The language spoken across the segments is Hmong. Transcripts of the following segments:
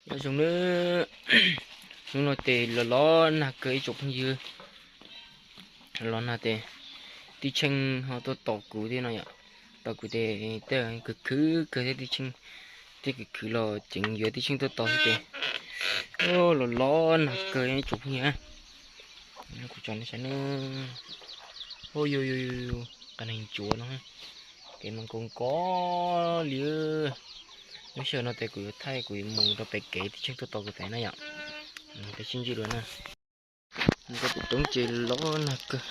Nyob zoo nawb, hnub no ces los los nag kawg ib tsoom phooj ywg, los nag ces tib tsheej ho tuaj tos kuv thiab no yom. Tos kuv ces tej khwv khwv kawg thiab tib tsheej, tej khwv khwv los ceev yuav tib tsheej tuaj tos thiab ces los los nag kawg ib tsoom phooj ywg. Kuv tso nej saib nawb, qab neeg ntsuav no, kev mas nkaus nkaus li. Lub sij hawm no ces kuv yuav thaij kuv yuav mus rau pem kev tib tsheej tuaj tos kuv pem na yom. Peb sib ntsib dua na. Rau pem roob ces los nag kawg,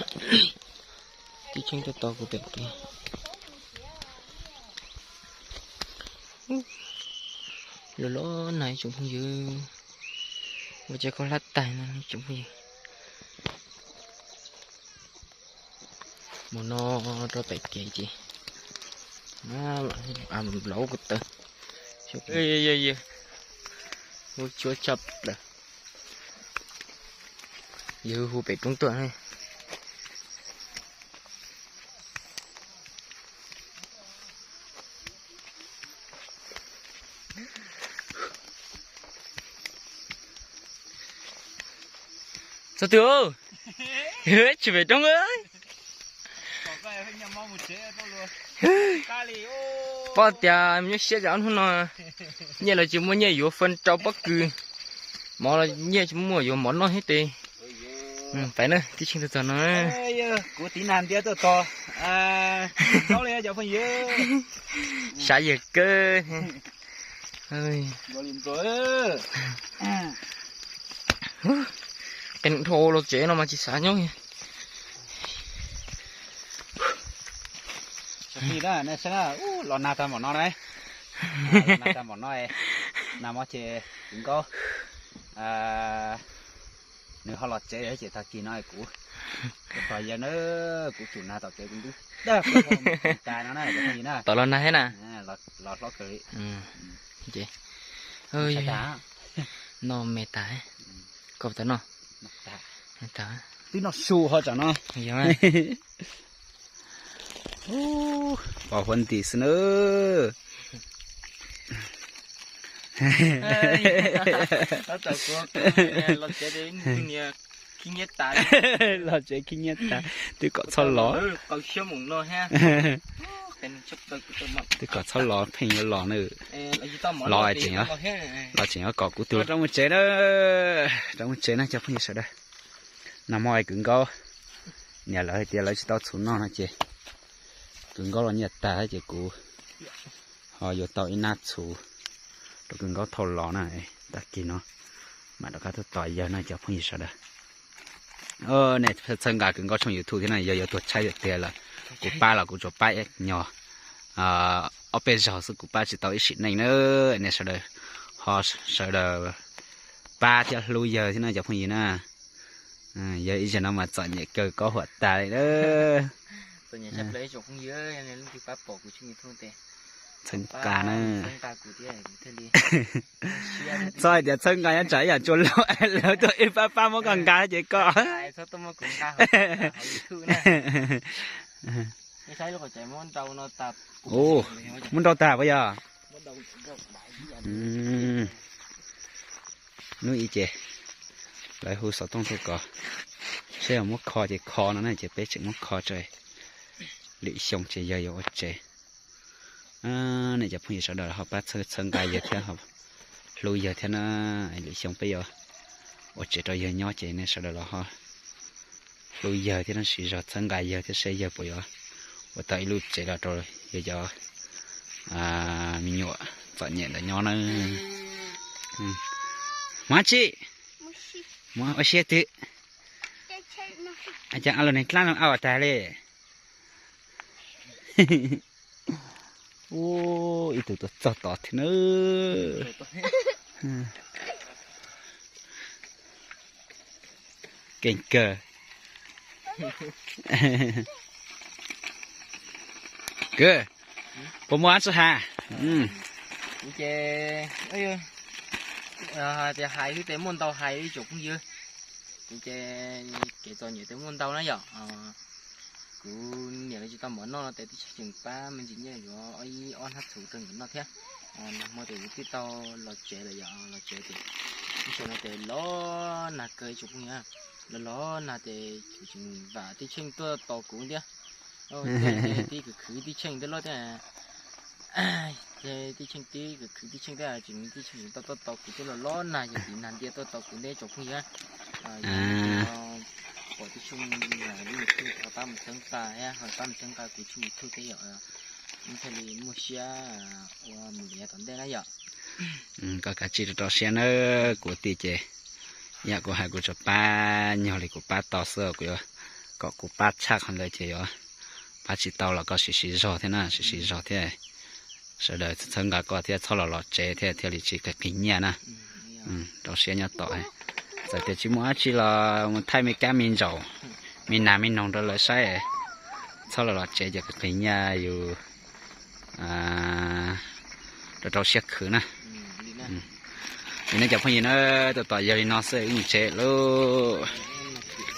tib tsheej tuaj tos kuv pem kev. Los los nag ib tsoom phooj ywg, ua cas koj hlab tag no ib tsoom phooj ywg. Mus no rau pem kev ces laub kuv taw, hu tshuab tshaj plaws. Yog hu pem roob tuaj. Txog twg? Tsis pem roob. Pom tias nyuaj siab cas ob hnub no nyiaj los tsis muaj, nyiaj yuav faj rau pob kws, mov los nyiaj tsis muaj yuav mov noj thiab ces pais na tib tsheej tuaj txog no. Kuv tiv nag ntiab tuaj tos. Sav yawg kawg. Qee dhau los tsev no mas tsis xav nyob. Los nag tag npaum no na, los nag tag npaum no, nag hmo ces kuv nkaub nws ho los tsev ces tag kis no kuv tos yawg na, kuv tsum nag tom kev kuv ntub tas no na. Tom los nag thiab na. Los hlob kawg li. Noj me tas, koj puas tau noj? Twb noj su ho tsam no. Pom huab ntis xwb na. Los tsev khib nyiab tas, twb kom txhob los. Twb kom txhob los pheej yuav los na. Los tseem, los tseem yuav kom kuv tus rov mus tsev na. Rov mus tsev na cov phooj ywg sawv daws. Nag hmo kwv nkaub, niam lawv hais tias lawv tsis tau txhuv noj no ces kwv nkaub los nyiaj tag ces kuv ho yuav tau ib nab txhuv rau kwv nkaub thauj los na. Tag kis no mam rov qab tuaj tos yawg no cov phooj ywg sawv daws. Nej txhawb nqa kwv nkaub tshooj YouTube thiab na, yog yuav tuag tshaib tiag tiag lawm kuv pab los kuv tsuas pab nyog ob peb zaug xwb, kuv pab tsis tau ib sim neej na. Nej sawv daws ho sawv daws pab thiab hlub yawg thiab no cov phooj ywg na. Yawg ib zaug no mas txom nyem kawg, kaub huam tas li na. Txhawb nqa na. Txhob hais tias txhawb nqa nyob tsam ib yam tsuas laug, lawv tuaj ib pab pab muab koj nqa ces koj muab nrau tag puas yog? Hnub ib ces lawv hu xov tooj tuaj kom seb yog muab kho ces kho no na, ces peb tseem muab kho tso, lwm xyoo ces yawg yuav ua tsev. Nej cov phooj ywg sawv daws ho pab txhawb nqa yawg thiab, hlub yawg thiab na. Lwm xyoo peb yuav ua tsev rau yawg nyob ces nej sawv daws los ho hlub yawg thiab no, siv zog txhawb nqa yawg thiab seb yawg puas yuav ua tau ib lub tsev los rau yawg cov me nyuam txom nyem ntawd nyob na. Hmab tsi, ua siab twg? Cas a los neeg dlab no a tag li. Ib tug tuaj txog tod thiab na. Keej kawg. Kawg, puas muaj dab tsi has? Kuv ces, tias hais xwb ces muaj ntau hais ib tsoom phooj ywg. Kuv ces kev txom nyem ces muaj ntau na yom. Kuv niam lawv tsis tau mov noj no ces twb tseem pab me ntsis nyiaj yuav ib ob hnab txhuv rau nkawd noj thiab. Nag hmo ces kuv twb tau los tsev lawm yom, los tsev ces ib xyoos no ces los nag kawg ib tsoom phooj ywg, los los nag ces kuv tseem vam tib cheej tuaj tos kuv thiab. Tib khwv khwv tib cheej thiab loj thiab. Ces tib cheej tib khwv khwv tib cheej thiab, tseem tib cheej tseem tau tuaj tos kuv thiab, los los nag ces tiv nag ntiaj tuaj tos kuv thiab tsoom phooj ywg. Pom tib cheej lub YouTube ho pab mus txhawb nqa thiab, ho pab mus txhawb nqa kuv tshooj YouTube thiab yom. Ib thiaj li muaj siab ua mus li yav tom ntej na yom. Koj kav tsij rau rau siab nawb kuv tij ces, yam kuv hais kuv tsuas pab nyog li kuv pab tau xwb, kuv yuav kom kuv pab tshaj qhov ntawd ces yuav pab tsis tau los koj sim siv zog thiab na, sim siv zog thiab. Sawv daws txhawb nqa koj thiab txhob los los tsev thiab thiaj li tsis qhis qhis nyiaj na. Rau siab nyob tom, txawm tias tsis muaj dab tsi los mus thaij me kab me ntsaum, me nas me noog rau lawv saib, txhob los los tsev ces qhis qhis nyiaj yus rau rau siab khwv na. Li no cov phooj ywg na, tus tom yog li no xwb wb mus tsev lauj.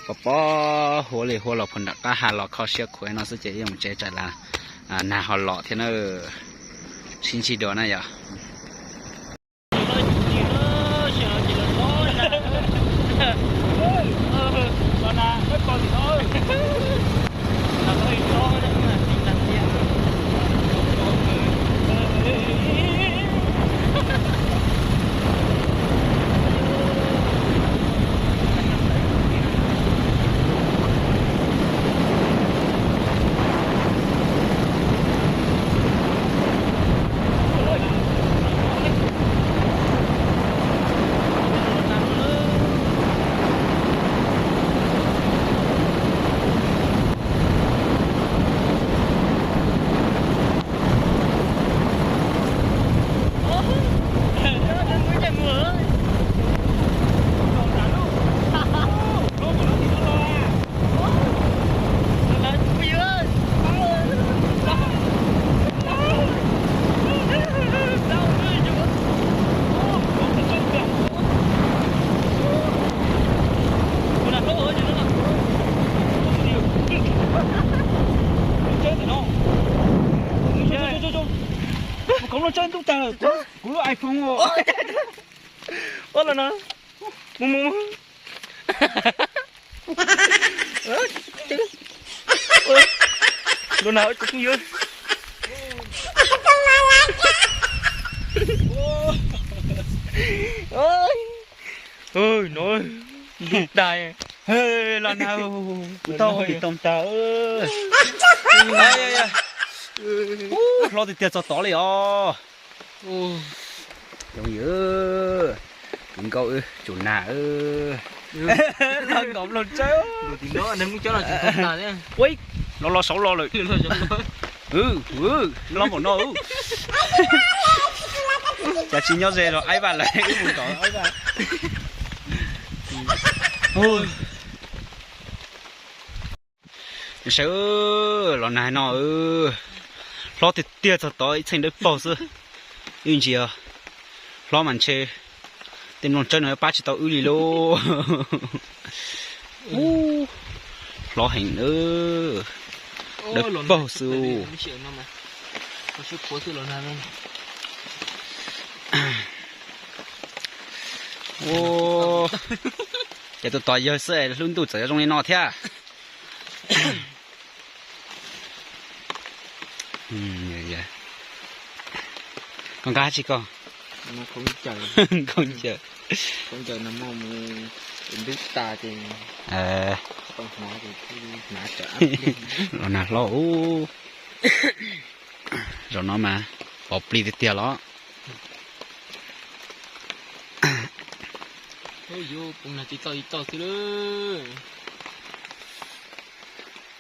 Pom pom huab li huab los phu nram qab ha los kho siab khuav no xwb ces wb mus tsev tsam nag ho los thiab na. Sib ntsib dua na yom. Khov no tsawg ntuj tag, kuv lub iPhone. Ua los no, mus mus mus. Los nag ib tsoom phooj ywg. No, ntuj tag. Los nag, kuv tau tau tag. Hlob tiag tiag txog tod li os. Zoo yog, kwv nkaus wb tsum nag. Los nkaus nplooj tsawb. Los los saud los lawm. Los npaum no. Cas tsis nyob ze los aib vaj lawm, wb mus nkaus aib vaj. Sawv los nag no, hlob tiag tiag txog tod ib txheej dawb paug xwb. Wb ntsia hlob mas ntshe tej nplooj tsawb no pab tsis tau wb li lauj. Hlob heev, dawb paug xwb. Ces tus tom yawg xwb es hlub ntuj txawm yuav zoo li no thiab. Koj nkag tsi koj? Khaub ncaws. Los nag hlob ub. Zaum no mas pov plig tiag tiag los.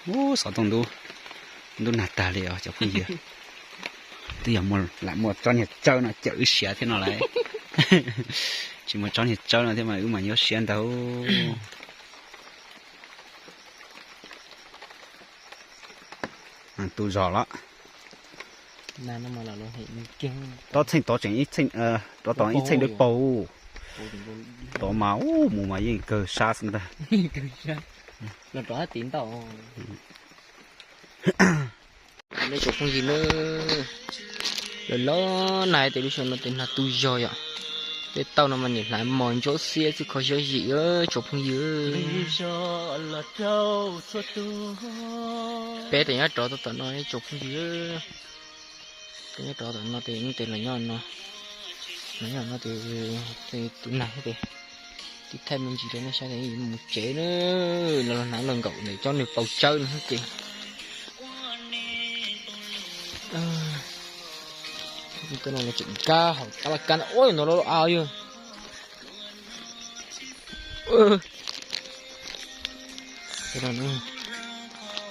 Ub, xov tooj ntub, ntub nag tag li os cov phooj ywg. Twb yog lam muaj tsob niag tsawb no cawm wb siav thiab no lauj. Tsis muaj tsob niag tsawb no thiab mas wb mas nyuaj siab ntag. Tu zog los. Rov txheej tod tseem, rov tod ib txheej dawb paug. Tod mas ub mus mas yeej kawg sab xwb ntag. Nej cov phooj ywg na, Lawv los nag tias lub xyoo no tes nag tu zog yom. Tej tauj no mas niam hlais mos ntsuab xiab xwb kho siab zim tsoom phooj ywg. Peb tes nyob rov tau tom no tsoom phooj ywg. Tes nyob rov tom no tes tes los nyob no, los nyob no tes tus nag tes tiv thaij me ntsis rau nej saib tes mus tsev na. Los los hnav los nkaum ntawm cov nws paus tsawb no ces no los tseem kab hauv tab laj kab no ua no los av yog.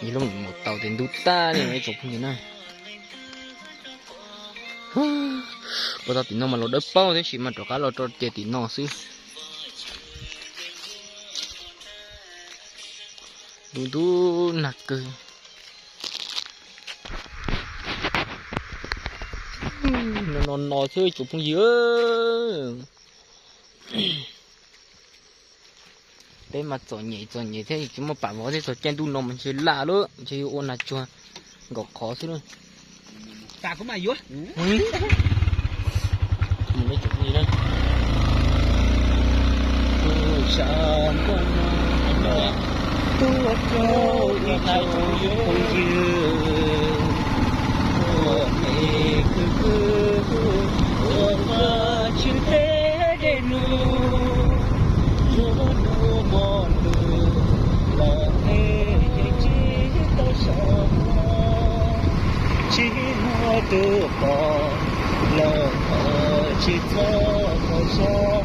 Yog lub mus tau tes ntub tag li tsoom phooj ywg na. Puas tau tim no mas los dawb paug tab sis mas rov qab los rau tias tim no xwb. Ntub ntub nag kawg. No no no xwb tsoom phooj ywg. Peb mas txom nyem txom nyem thiab tsis muaj pam vov thiab txog caij ntuj no mas ntshe laj lawm ntshe yuav ua nas tsuag nkaum qhov xwb na. Tsis muaj tus pom lawm ho tsis txhob kho siab.